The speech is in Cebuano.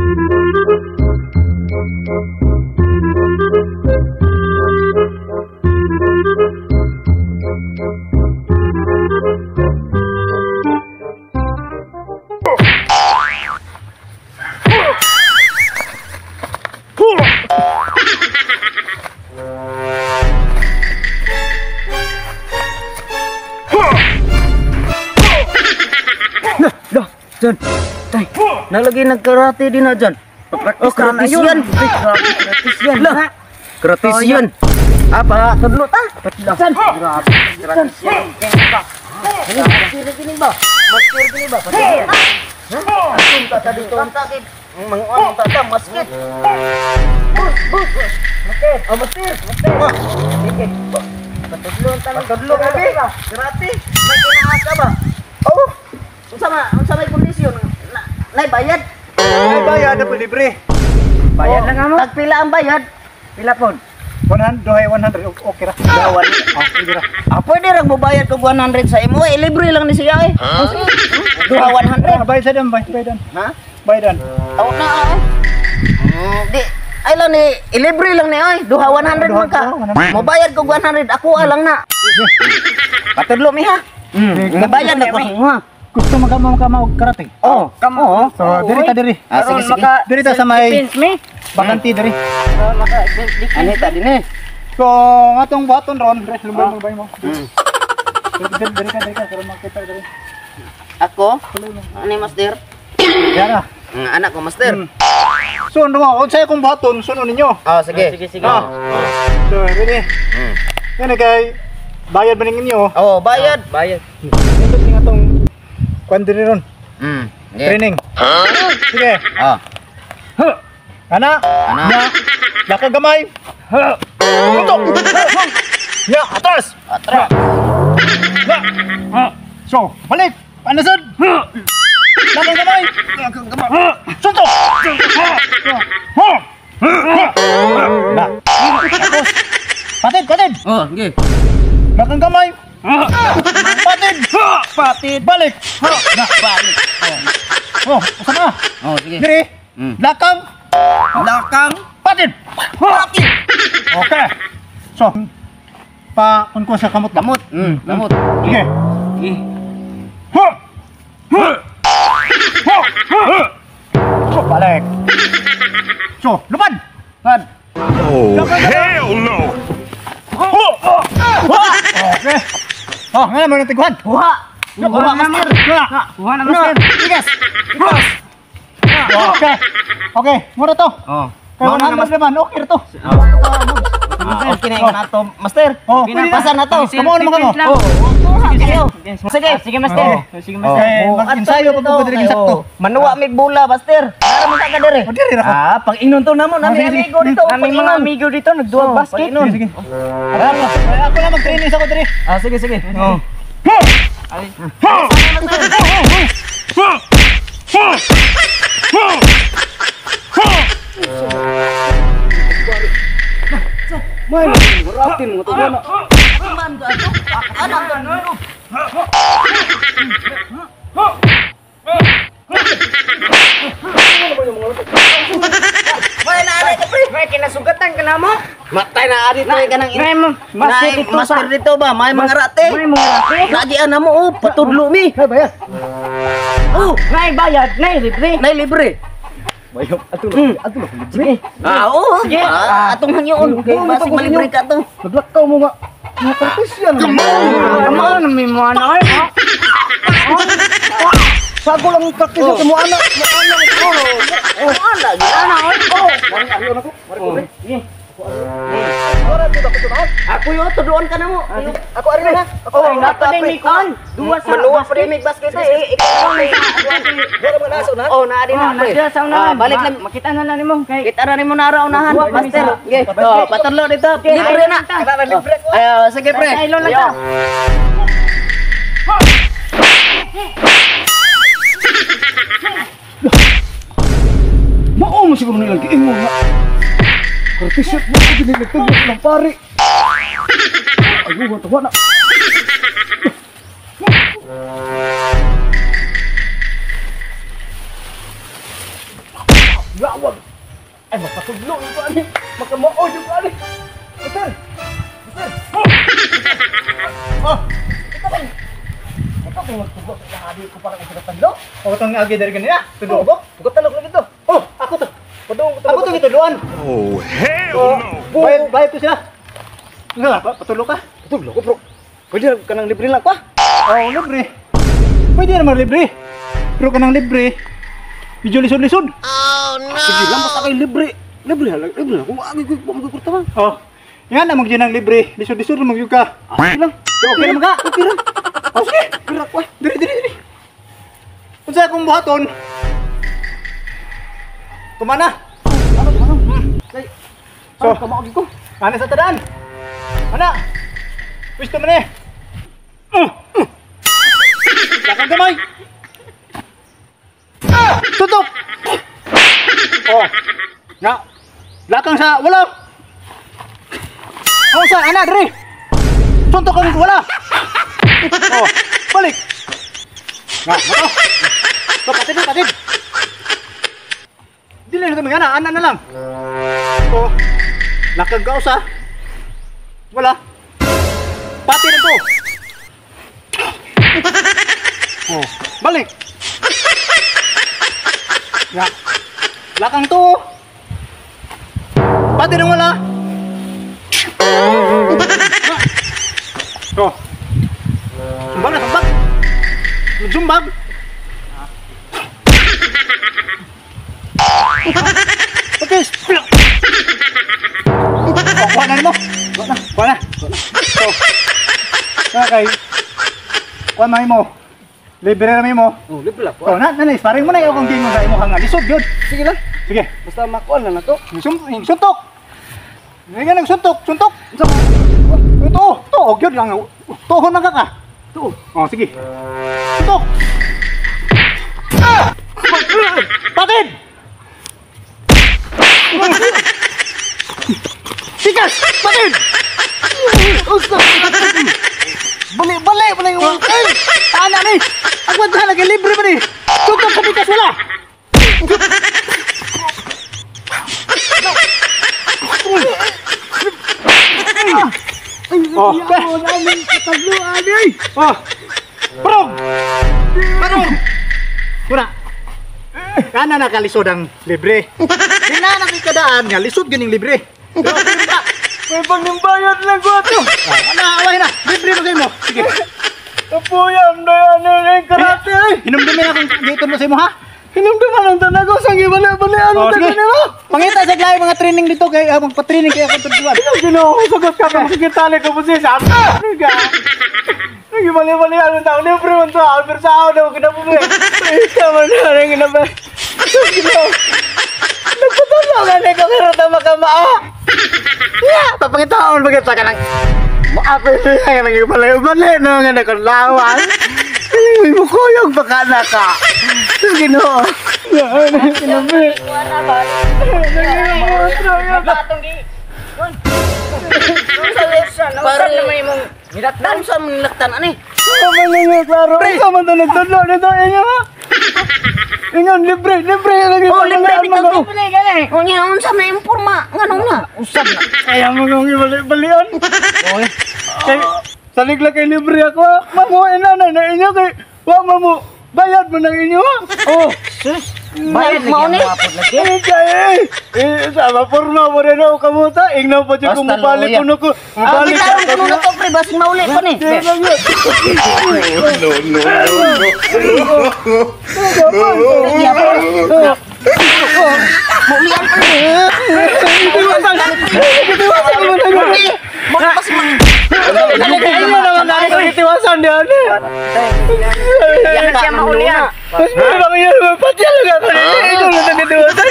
Dah, Jan. Tay, nalagi nagkarate din na dyan. Oh, gratis yan. Gratis yan. Lah, gratis yan. Apa, tudlo ta? Jan. Gratis yan. Master gini ba? Master gini ba? Ha? Ta ta dito ta kay manguan ta ta masket. Bus, bus. Masket. Oh, master. Master. Sige. Patudlo ta. Patudlo ka ba? Gratis. May kinaasa ba? Oh. Unsa may kondisyon? Nay bayad. Nay bayad na libre. Bayad lang amo. Tagpila ang bayad? Pila pod? 100, 100 okay ra. Dawan. Pwede ra. Ah, pwede ra mobayad kog 100 sa imo. Eh, libre lang ni siya eh. Duha 100. Bayad sa dan, bayad dan. Ha? Bayad dan. Taw na eh. Di ay lang ni ilibre lang ni oy. Duha 100 man ka. Mobayad kog 100 ako lang na. Patudlo mi ha. Mobayad na ko. Gusto magkama og karate? Oh, kamo. So, diri ta diri. Ah, sige sige. Diri ta sa may bakanti diri. Ani ta dinhi. So, atong buhaton ron, res lumbay mo. Diri ka diri ka karon makita diri. Ako? Ani master? Yara. Anak ko master. So, ano mo, unsay akong buhaton, suno ninyo. Oh, sige. Sige sige. So, ready? Yan kay bayad ba ninyo? Oh, bayad. Bayad. Nindot ning atong kuan diri ron. Training. Sige. Ah. Ana. Ana. Lakag gamay. Tutok. Ya, atras. Atras. Ya. So, balik. Panasad. Lakag gamay. Lakag gamay. Suntok. Na. Tapos. Patid, patid. Oh, sige. Lakag gamay. Patid. Patid. Balik. Na, balik. Oh, usa na. Oh, sige. Diri. Lakang. Lakang. Patid. Patid. Okay. So, pa kun ko sa kamot. Kamot. Kamot. Sige. Sige. So, balik. So, lupad. Lupad. Oh, hell no. Okay. Oh, nga mo nang tiguan. Huha. Huha, master. Huha na, master. Tigas. Tigas. Okay. Okay, mura to. Oh. Kaya 100 naman, okay to. Okay na yung nato, master. Oh, pasa na to. Kamo naman kamo. Oh, sige. Sige, master. Sige, master. Mag-ensayo pa po diri sakto. Manuwa mig bula, master. Nara mo ka diri. Oh, diri ra ko. Ah, pag-inon to namo, nami amigo dito. Nami mga amigo dito nagduwa basket. Sige, sige. Ako na mag-training sa ko diri. Ah, sige, sige. Oh. May muratin mo to na. Man ka ato. Anak ka no. May naari ka pre. May kinasugatan ka na mo. Matay na ari to kanang master dito master dito ba? May mga rate. May mga rate. Lagi ana mo oh, patudlo mi. Nay bayad. Oh, nay bayad, nay libre. Nay libre. Bayad ato lang, ato lang libre. Ah, oo. Sige. Atong hangyoon kay basig malibre ka to. Naglakaw mo nga. Mga practice yan. Come on, may mga anak. Sago lang practice mo anak, mo anak. Oh, anak, anak. Oh, mari ayon ako. Mari ko. Sige. Ako yo tuduan ka na mo. Ako ari na. Ako napa ni kuan. Duwa sa manuwa pa rin basket eh. Ikaw ni. Oh, naa din na pre. Balik lang makita na lang nimo kay. Kita na nimo nara unahan, master. Sige. Oh, patudlo dito. Libre na. Ayo, sige pre. Ay, lang ta. Mao mo siguro nilang giingon nga. Kartisip mo ko ginilagtag ng pare. Ayun, tuwa na. Lawag. Ay makatudlo ko ani. Makamao jud ko ani. Mister. Mister. Oh, Ikaw kay magtudlo sa adi ko para ko sa ako tong agi diri ganina. Tudlo ko. Bukatalok lagi to. Oh, ako to. Padung ko. Ako to gitudloan. Oh, hell no! Bayad, bayad to sila. Nga, patulo ka. Patudlo ko bro. Pwede ka nang libre lang ko. Oh, libre. Pwede naman libre. Pero kanang libre, medyo lisod-lisod. Sige lang basta kay libre. Libre lang, libre lang. Kung agi ko magkukurta man. Oh, yan na magyud ng libre. Lisod-lisod magyud ka. Sige lang. Okay naman ka. Okay ra. Oh, sige. Kira ko. Diri, diri, diri. Unsa akong buhaton? Tumana. Ano ano? Kay So, so, kamaagi ko. Ana sa tadaan. Ana. Pwesto man eh. Lakang gamay. Ah! Tutok. Oh. Nga. Lakang sa wala. Oh, sa ana diri. Suntok ang wala. Oh, balik. Nga, nga. So, patid, patid. Dili na ito ana, ana na lang. Oh. Lakang ka usa. Wala. Pati na to. Oh, balik. Ya. Lakang to. Pati na wala. Oh. Sumbag na, sumbag. Sumbag. Okay. Oh, kuha na mo. Kuha na, kuha na. So, kay kuha na mo. Libre na mo. Oh, libre lang. Oh, na, na, sparring mo na yung akong gingon sa imo nga lisod yun. Sige lang. Sige. Basta makuan lang nato. Suntok. Hindi ka nagsuntok, suntok. Ito, to, og yun lang. Tuhon lang ka. Tuo. Oh, sige. Suntok. Ah! Patid! Tikas! Patid! Bali-bali bali yung Ay! Ana ni! Ako ang lagi libre pa ni! Suntok sa pikas wala! Oh, oh. Parog! Parog! Kuna. Kana nakalisod ang libre. Di na nakikadaan nga lisod ganing libre. Pero ka. May pangimbayad lang ko ato. Ana, away na. Libre mo mo. Sige. Kapuyam na yan ang karate ay. Hinumdumin akong gitun mo sa imo ha. Hinumduman ang tanan ko sa gibali-balian Oh, mo sige. tanan nila. Pangita sa klay mga training dito kay magpa-training kay akong tudluan. Ginoo ko sagot ka kung makikitali ko po siya sa akin. Nagibali-balian mo tao. Libre man to. Pero sa ako na kinabuhi. Ikaw man na rin kinabuhi. Ginoo. Nagpatulong ka na ikaw kaya tama ka maa. Yeah, papangitaon bagay ka lang. Maapil siya nga nagibali-bali na nga nakalawan. Ay, mukuyog baka na ka. Ginoo. Kinabuhi. Pare, nilaktan sa nilaktan ani. Sama na nga, klaro. Sama na nagtudlo nito. Inyo ha? Ingon, libre, libre. Lagi Oh, libre bitaw to. Unya unsa may imporma nganong na? Usab na. Kaya mo kong ibali-balian. Kay, salig lang kay libre ako ha. Mamuin na na inyo kay, wa mamu, bayad mo ng inyo ha. Oh, sus. Bayad mao ni. Eh, kay, eh, sama forma mo rin ako kamuta. Ingnaw pa dyan kung Basta mabalik luya. ko na ko. Ah, Mabalik bitaw kuno na to pre basing mauli pa ni. Di lang yun. No, no, no, no. Maulian pa ni. Itiwasan mo na yun. Inyo naman na ako itiwasan yan. Yan siya maulian. Mas meron lang yun. Pati lang ako. Ikaw lang nagtiwasan.